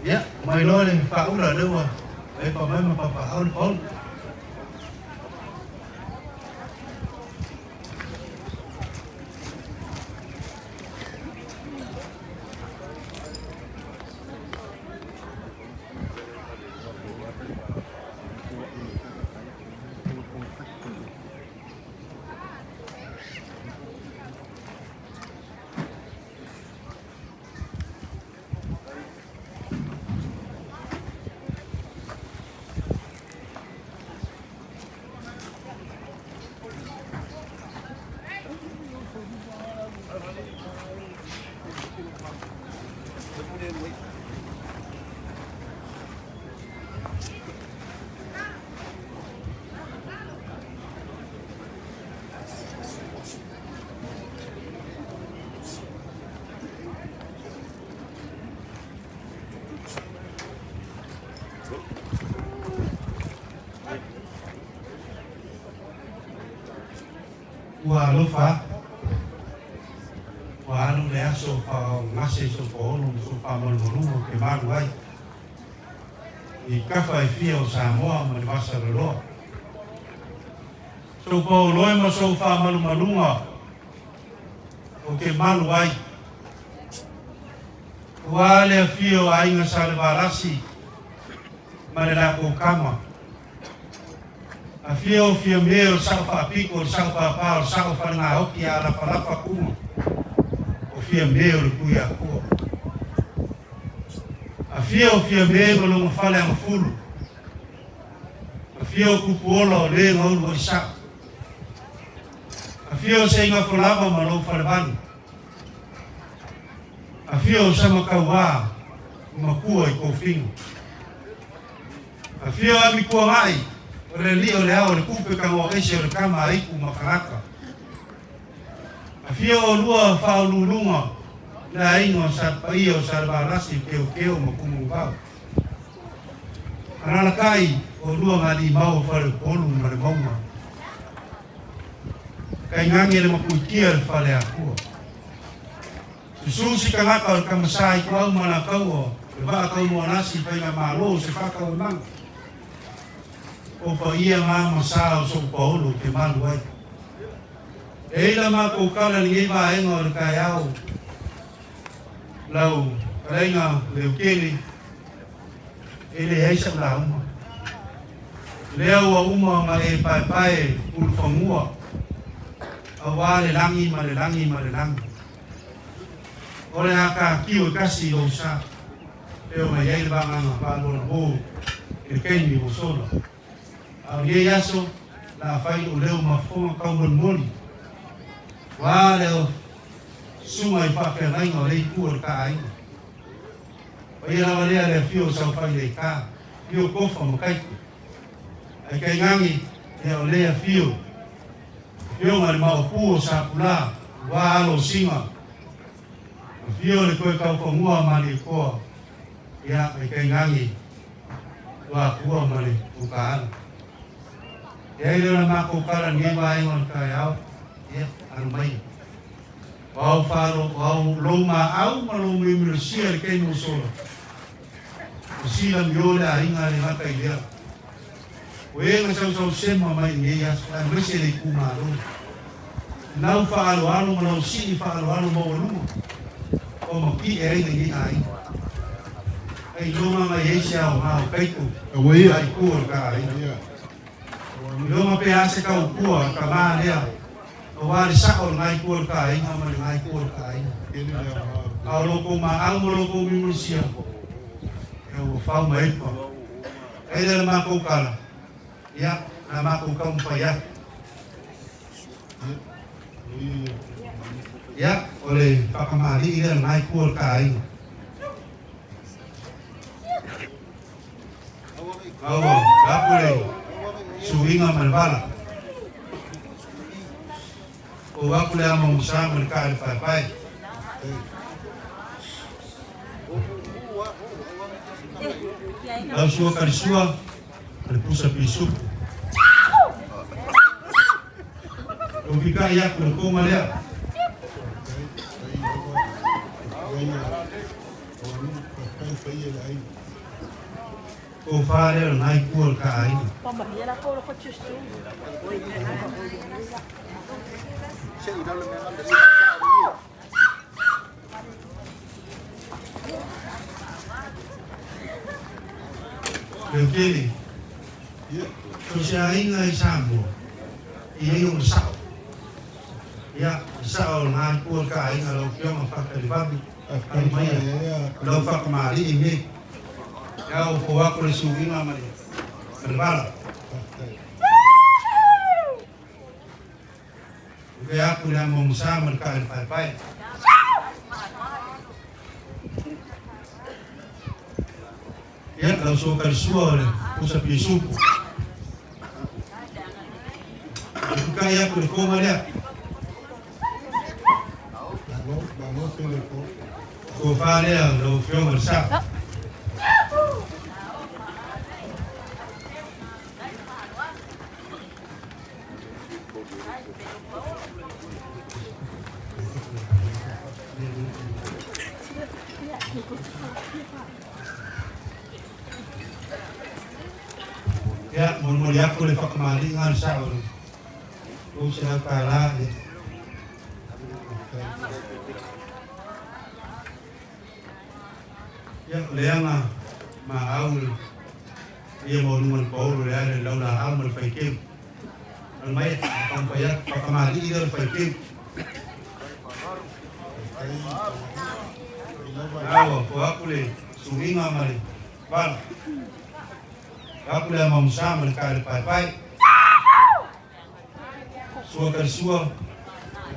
Ia, mai loa le faaula lea ua epa mai ma papaau le paulu. Ua alofa aku, ua alu le aso faaogase i sou paolo ma sou faamalumaluga ou te malu ai i tafa e fia o Samoa ma le Vasaloloa. Sou paolo e ma sou faamalumaluga ou te malu ai. Ua le afio o Aiga Salevalasi ma le latou tama. Afio o Fiame o le Sao Faapito, o le Sao Papa, o le Sao Falegaoti a Lafalafa Kuma, o Fiame o le Tuiatua. Afio o Fiame ma lona fale agafulu. Afio o Tupuola o le na ulu ai sao. Afio o Seigafolava ma lou falevalu. Afio o Samakauā, matua i Tofiga. Afio Amikuagai, o le alii o le ao, o le tupe tagoa ese o le tama a Ipu ma Kalaka. Afio oulua faauluuluga le aiga o Sapaia o Salevalasi, Keokeo ma Tumuvau. Alalatai oulua Galimau o Faleupolu ma le Mauga. Tainane le Mapuitia le Faleatua. Susu si tagata o le Tamasa i Tuau ma Lakaua, le vaa taumoanasi i Faigamalo o se faatauamaga. O paia ma ma sa o sou paolo te malu ai. E ai la matou tala i lenei vaega o le taeao, lau talaiga leutele, e leai sau lauga. Lea ua uma ma e paepae ulufanua, aua le lagi ma le lagi ma le lagi. O le a tatio e tasi i lou sa, e pei ona i ai le vagaga faalualumou i le taimi ua sola. A o lenei aso, la fai lou leo ma fofoga taumolimoli, ua le susuga i faafeagaiga o lea itu o le taaiga. Paia lava lea le afio o Saofai Leita, afio Tofa ma Taito. Ae tainane, ia o lea afio, afioga i le Maopu o Sapula, ua alo o Siga, afio le toe taufanua o Malietoa, ia ae tainane, ua atua ma le Tukaalo. E ai lea o la matou tala i lenei vaega o le taeao, ia, alu maia. O au falo, o au lou maau ma lou miumilosia i le taimi ua sola. O sila mio le aiga le gata i lea. O e na sausau sema mai i lenei aso, aemaise le itumalo. I lau faaaloalo ma lau sii faaaloalo maualuga, ua mapi'e ai lenei aiga. Ai iloga mai ai se aoga o taito i tua o le ta aiga. Iloga pe a se taupua o le tama lea Aua le sao o lena itu o le taaiga ma lena itu o le taaiga. A o lo outou maau ma lo outou mimulisia, ia ua fau ma epa. Ai lea le matou tala, ia, na matou taumafai atu. Ia, o le faakamalii lea lena itu o le taaiga. Aua, lapu le suiga ma le vala. Ou aku le ama masa ma le kaa le paepae. Lau sua kalisua ma le pusa pisupu. Ufika ia ku le koma lea. O fa lea o nai kua o ka aiga. Leutele, so se aiga i Samoa, e i ai ona sao. Ia, le sao o lena itu o le ka aiga, lau Afioga Fatalivave, alu maia, o lau faakamalii nei. Ia, ua fou atu le suiga ma le vala. Ua aku le ama masa ma le ka le paepae. Ia, lau sua o le pusa pisupu. Ukai aku le koma lea. Ko fa lea lau Afioga le sao. Ia, molimoli aku le whakamaliga le sao le o se lau tālā. Ia. Ia, o le anga ma au le ia mo lunga le paolo le ale lau la au ma le whaikeu. Al mai, whakampai atu, whakamali lea le whaikeu. Awa, po aku le suiga ma le vala. Aku le ama musa ma le ka le paepae. Sua ka le sua,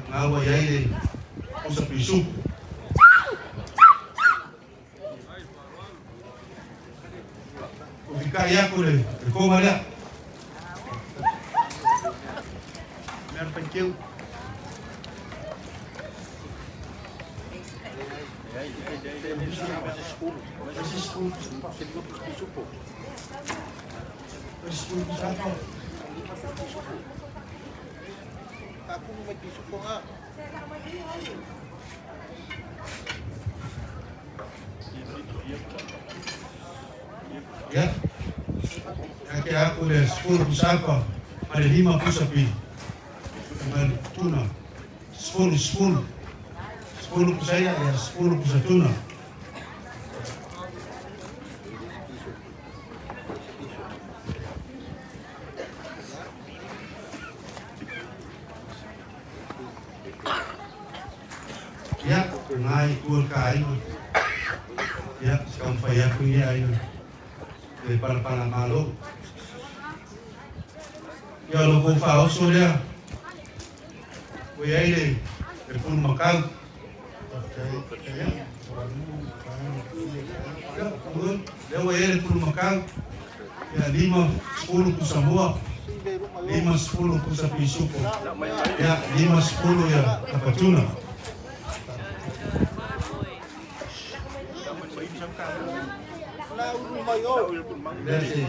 ngā ua iai le pusa pisupu. O fikai aku le koma lea. Mea le whaikeu. Esse sepuluh, esse sepuluh sapa. Aku mai pisupo nga. Ya. Ake aku le 10 pusapa, ma le 5 pusa pi. Ma le tuna. 10 10. 10 pusa ya, ya 10 pusa tuna. Ya, ngai kual ka ai. Ya, sekarang fai aku ni ai. Le pala pala malo. Ya lo ko fa oso lea. O ia ai le le pulu makau. Ya, lea ua ia le pulu makau. Ya 5 10 pusa mua. 5 10 pusa pisupo. Ya 5 10 ya tapatuna. Lea se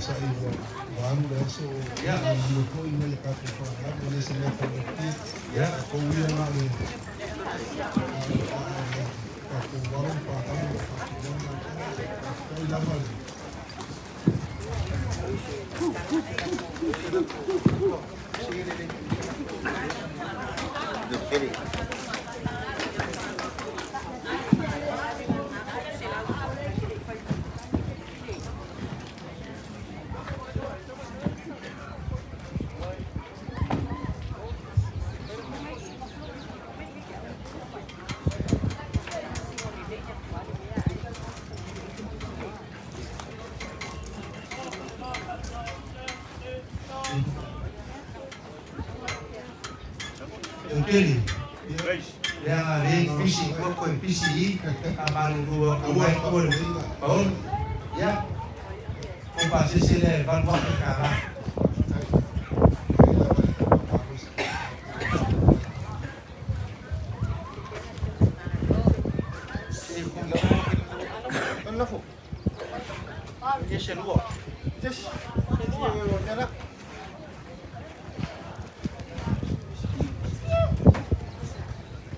Sa iwa wan le so Ya. le ko i le ka ko fa le se le fa le Ya. ko wi na le ka ko waru pa ka mo ka ko na ka i la ma Leukele. Lea le pisi ua koe pisi i a malulu aku mai koe Paolo. Ia. O pasese lea e $8,000.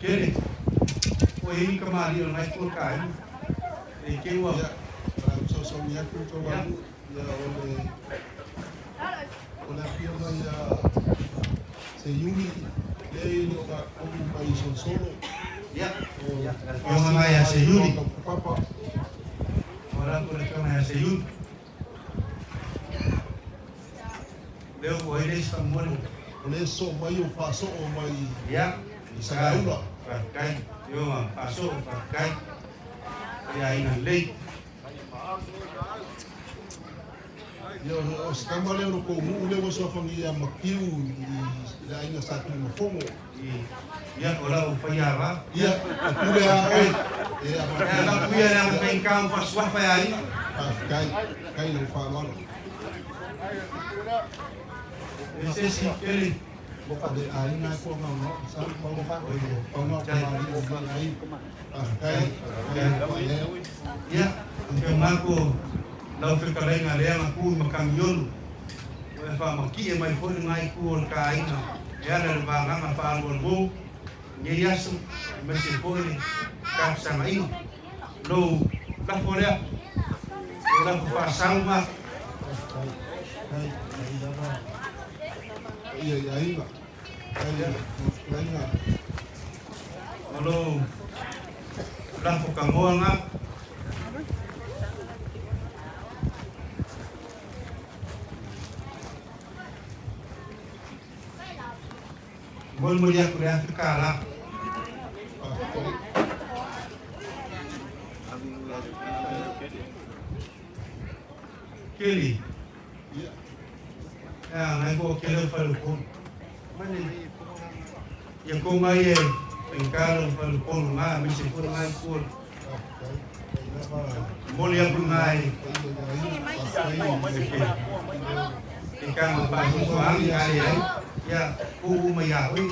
Kele, ua i ai ni kamali'i o lenai itu o le ka aiga, e te ua. Ia, o le a fesoasoani atu Taualuga, ia o le o le afioga ia Seiuli lea e le o tatou mai Solosolo. Ia, O le afioga mai ia Seiuli. Papa. O la le afioga ia Seiuli. Leo ua i le isi faamolemole. O le soo mai o faasoo mai Ia, i Saleaula. Faafetai. Afioga Faasoo, faafetai. E aiga lelei. Ia, o se tama lea o le tou nuu lea ua soafagia ia Matiu i le aiga Sa Tuimafono. Ia, o lau faiava. Ia, e pule lava oe. E avatu. Ia, lau ia le aga faigata ua faasuafa e aiga. Faafetai, faafetai i lau faaaloalo. E se isi tele. O le aiga e koa gaogaoa, sa pau pau na o tamalii o lenei aiga. Faafetai, faafetai i lau faaeaea. Ia, afio mako lau fetalaiga lea na tu i Matagiolu, ua e faamatie mai foi lena itu o le ta aiga e ala i le vagana faaalualuou i lenei aso, aemaise foi le tafesagaiga. Lou lafo lea, lou lafo faasau ma. Faafetai, faafetai, faafetai lava paia i aiga, faafetai i lau fetalaiga. O lou lafo tagoa lena. Molimoli atu le $1,000. Faafetai. Keli. Ia. Ea, nai ko kele o Faleupolu. Ia ko mai e pengkalo Faleupolu ngā, me se fora ngai kuo. Faafetai, faafetai lava. Moli aku ngai. Paia i aiga, faafetai. Ke kanga whaasusoangi ai ai. Ia, kuu mai a oi.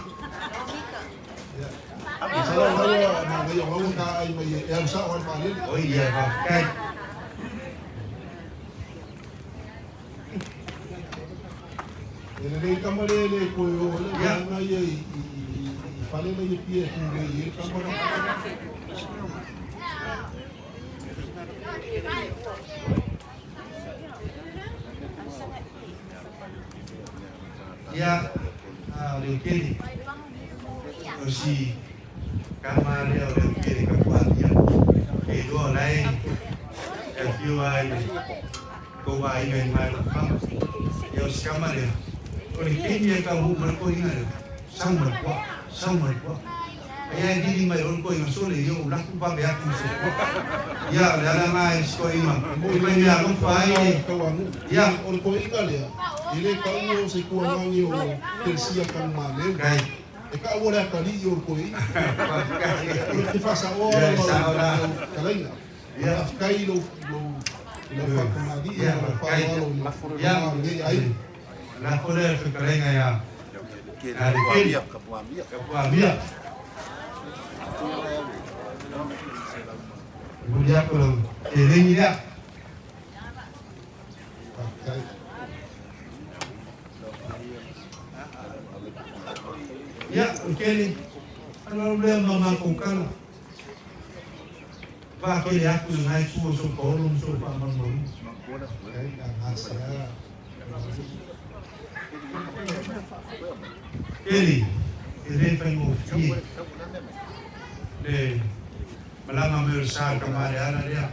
Ia. Masalo o lau manaia o lau ta ai mai e alu sao ai le vaalele. Oi, ia, faafetai. E lelei tama lea e le toe o le Ia. vaega ia i i i fale la i Apia e tulei ai le tama lea. Ia, a o Leutele, o si tama lea o Leutele Kapualia, ke iloa o la e e afio lava i le tou aiga i Maelafama. Ia, o si tama lea, o le taimi e taunuu mai le toeaina lea, sau mai le puaa, sau mai le puaa. Ai ae vili mai loa le toeaina sole, ia ou alu atu vave atu ma se puaa. Ia, o le ala lena e si toeaina, E moni e fai mea alofa ai le. Tauanuu. Ia. O le toeaina lea, e le taua o se tuanagi o Telesia Tanumaleu. Kai. E taua le atalii o le toeaina. Faafetai. O le faasaoa Ia, lau e sao la. fetalaiga. Ia. Faafetai i lou i lau faatamalii Ia, ma lau faafetai. faaaloalo i le Ia. tama o lenei aiga. Lafo lea le fetalaiga ia ia Lekeli. Kapuamia. Momoli atu lau seleni lea. Faafetai. Ia, Lekeli, alualu lea ma matou tala. Vaatele atu i lena itu o sou paolo ma sou faamalumaluga. Faafetai a gasea. Keli, e le faigofie le malaga mai o le sa o le tama Leala lea.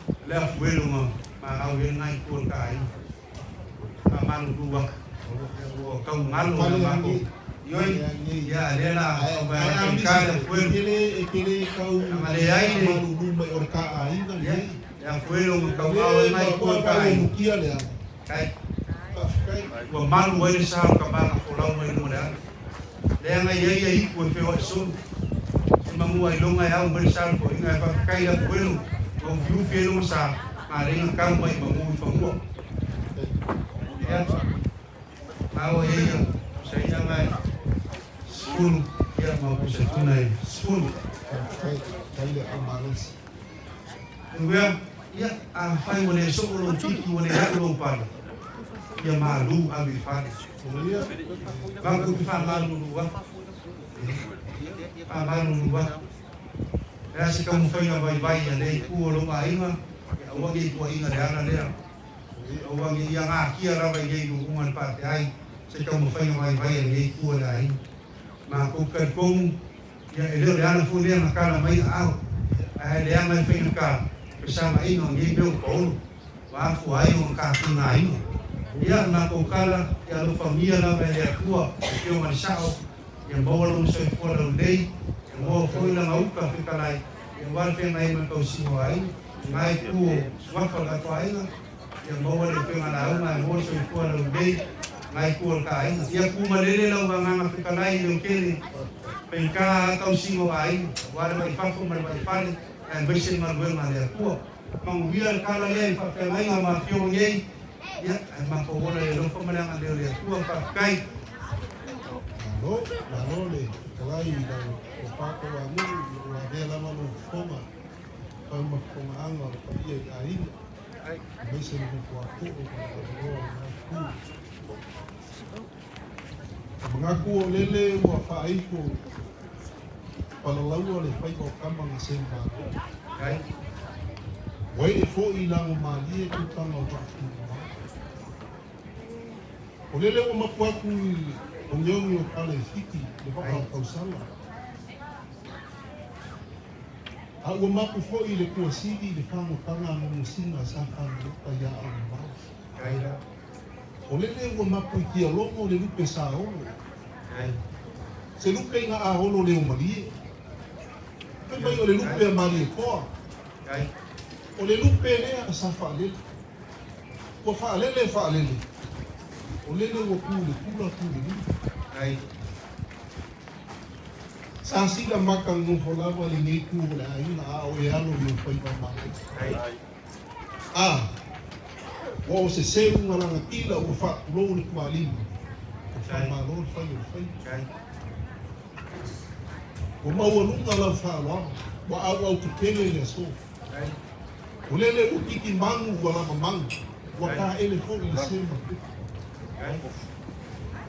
O le afuelo ma maau i ai lena itu o le ta aiga. Faamalulu atu, ua tau galo Pale le matou. anei. Ioe, Pale anei. ia, lea la Ae faavae ae a faigata misi le e afuelo. tele e tele tau A leai le. faamalulu mai o le ta aiga Ia, lenei. le afuelo ma O tauao ai le lena itu o ma le ta ma aiga. mukia lea. Kai. Faafetai. Ua malu ai le sa o le tama na folau mai luma o le ala. Leaga e i ai ia ipu e feoai solo. E magua ailoga e ao mai le sa o le toeaina ae faafetai i Afuelo ua ufiufi ai lona sa maleiga tau mai i magu i fanua. Ia, maua i ai ia pusa i'a ma e 10, ia ma pusa tuna e 10. Faafetai, faafetai le aao malosi. Uea, ia, afai ua le soo lou titi ua le a'u lou pale, ia malu ave i fale. Matou te faamalulu atu, faamalulu atu. Le a se taumafaiga vaivai a lea itu o lou aiga, ia aua ne i tuuaiina le ala lea. Aua ne i ia natia lava i nei luuga le faateai se taumafaiga vaivai a lenei itu o le aiga. Matou te talitonu, ia e le o le ala foi lea na tala mai aao, ae leaga e faigata fesagaina o nei mea ua paolo, ua afua ai ona taatigaina. Ia, le matou tala, ia alofagia lava e le Atua le Afioga i le Sao, ia maua lona soifua laulelei, ia maua foi lana uta fetalai, ia aua le feagai ai ma le tausiga o aiga, lena itu o Suafa o le tatou aiga, ia maua le afioga lauga ae maua le soifua laulelei, lena itu o le ta aiga. Ia tumalele lau agaga fetalai i leotele, faigata lava tausiga o aiga, aua le vaai fafo ma le vaai fale, aemaise le galuega a le Atua. Manuia le tala lea i faafeagaiga ma afioga nei, ia, ae matou ola i le alofa ma le agalelei o le Atua. Faafetai. Malo, malo le fetalai i lau tofa tauanuu, ua avea lava lou fofoga fai ma fofogaaga o le paia i aiga, aemaise le nofo a too ma le avanoa o lena itu. E manatu o lele ua faaifo palalaua le faiva o tama na seu malo. Ua ee foi i lago malie tutaga o vaa tumama. O lele ua mapu atu i ogiogi o pale e fiti le vaa o tausala. A ua mapu foi i le tuasili le fagotaga a nonosiga sa fagota ia aomamao. O lele ua mapu i tialogo le lupe sa olo. Se lupe ina a olo leo malie. Fai mai o le lupe a Malietoa. O le lupe lea sa faalele. Ua faalele faalele. O lele ua tu i le pula tu i le luma. Sa sila maka nofo lava lenei tu o le aiga a o e alo i lou faiva malo. A, ua o se seuga lagatila ua faatulou le tualima, ua faamalo le fai o le faiva. Ua maualuga lau faaaloalo, ua auau tetele le aso. O lele ua kiki manu ua lava manu, ua taele foi le seu ma le pepa.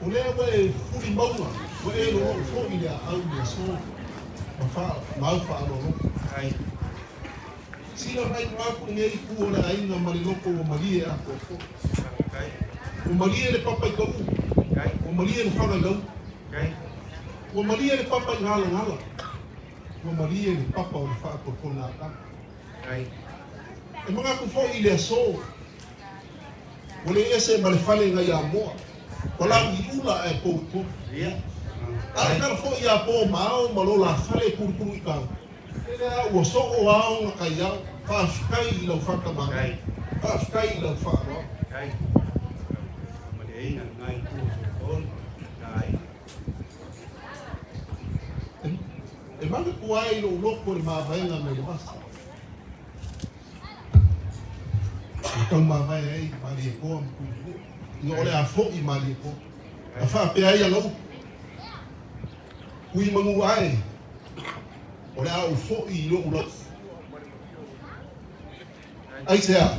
O lea ua e fuli mauga, ua e loloo foi le aau i le aso ma fa, ma au faaaloaloga. Sila mai atu lenei itu o le aiga ma le loko ua malie atoa foi. Ua malie le papa i ka u, ua malie le faga i lau. Ua malie le papa i galagala, ua malie le papa o le faatotoga. E manatu foi i le aso, ua le ese ma le fale nai Amoa, ua lau i ula ae pou i tolu. A o tala foi ia po ma ao ma lo la fale e kulukulu i tau, lele a ua soo ao na kai ao, faafetai i lau faatamala, faafetai i lau faaaloalo. E manatua ai lou loto le mavaega mai le vasa. Ua tau mavae ai Malietoa ma Tuimanua, ina o le a foi Malietoa. Na faapea ai ana upu, Tuimanua e, o le a ou foi i lou lau. Aisea?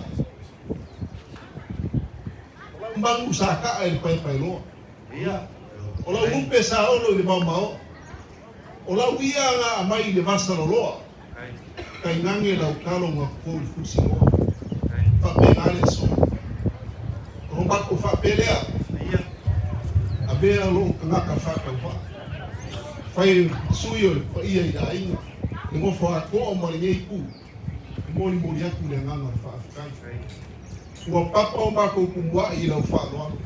O lau manu sa kaa i le paepaeloa. O lau lupe sa olo i le maomaoa. O lau ia na aumai i le vasa loloa. Tainane lau talo na toto i le fusiloa. Faapena le aso. Ona matou faapea lea, Avea lou tagata faatauvaa, fai sui o le paia i aiga, le nofo atoa ma lenei itu, e molimoli atu le agaga o le faafetai. Ua papa o matou tumuai i lau faaaloalo.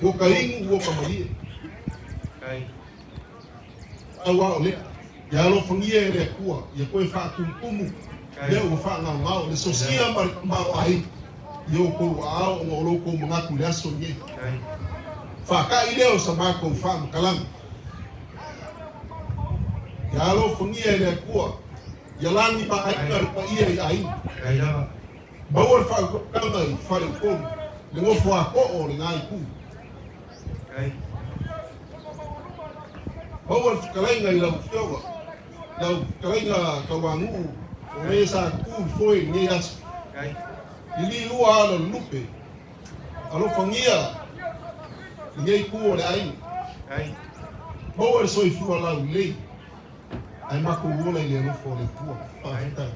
Ua ka inu ua ka malie. Pau a o lea, ia alofagia e le Atua, ia toe faatumutumu mea ua faagaogao, le sosia ma le tamaoaiga i outou aao ona o lo outou manatu i le aso lenei. Faaka'i lea o sa matou faamatalaga. Ia alofagia e le Atua ia lagi ma aiga le paia i aiga. Maua le faautautaga i faleupolu, le nofo a too o lena itu. Maua le fetalaiga i lau Afioga, lau fetalaiga Tauanuu o e sa tu i foe i lenei aso. Lili lua ala o le lupe, alofagia lenei itu o le aiga. Maua le soifua laulelei ae matou ola i le alofa o le Atua. Faafetai.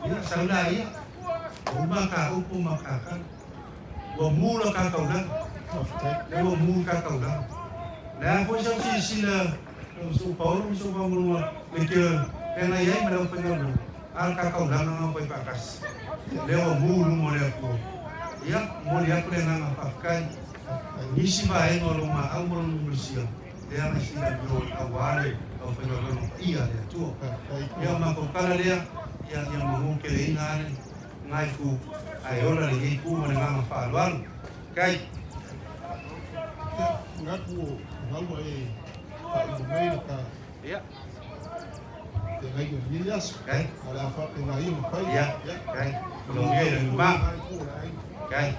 Ia, sau la ia, ua uma ka upu ma ka tala. Ua mu la ka taulaga. Faafetai. Lea ua mu ka taulaga. Le a foi sau silasila sou Paolo ma sou faamaluma le ke feagai ai ma le aufaigaluega, a le ka taulaga na fai faatasi. Lea ua mu i luma o le Atua. Ia, momoli atu le agaga faafetai. Nisi vaega o lou maau ma lou numulisia, lea na silafia aua le aufaigaluega paia a le Atua. Faafetai. Ia, o matou tala lea, ia, ia manu keleina ane lena itu, ae ola lenei itu ma le agaga faaaloalo. Kai. Ia, manatu o lau e faauma mai le ta feagaiga i lenei aso. Kai. A o le a faapena ia ona fai. Ia, kai. Manuia i le luma. Lena itu o le aiga. Kai.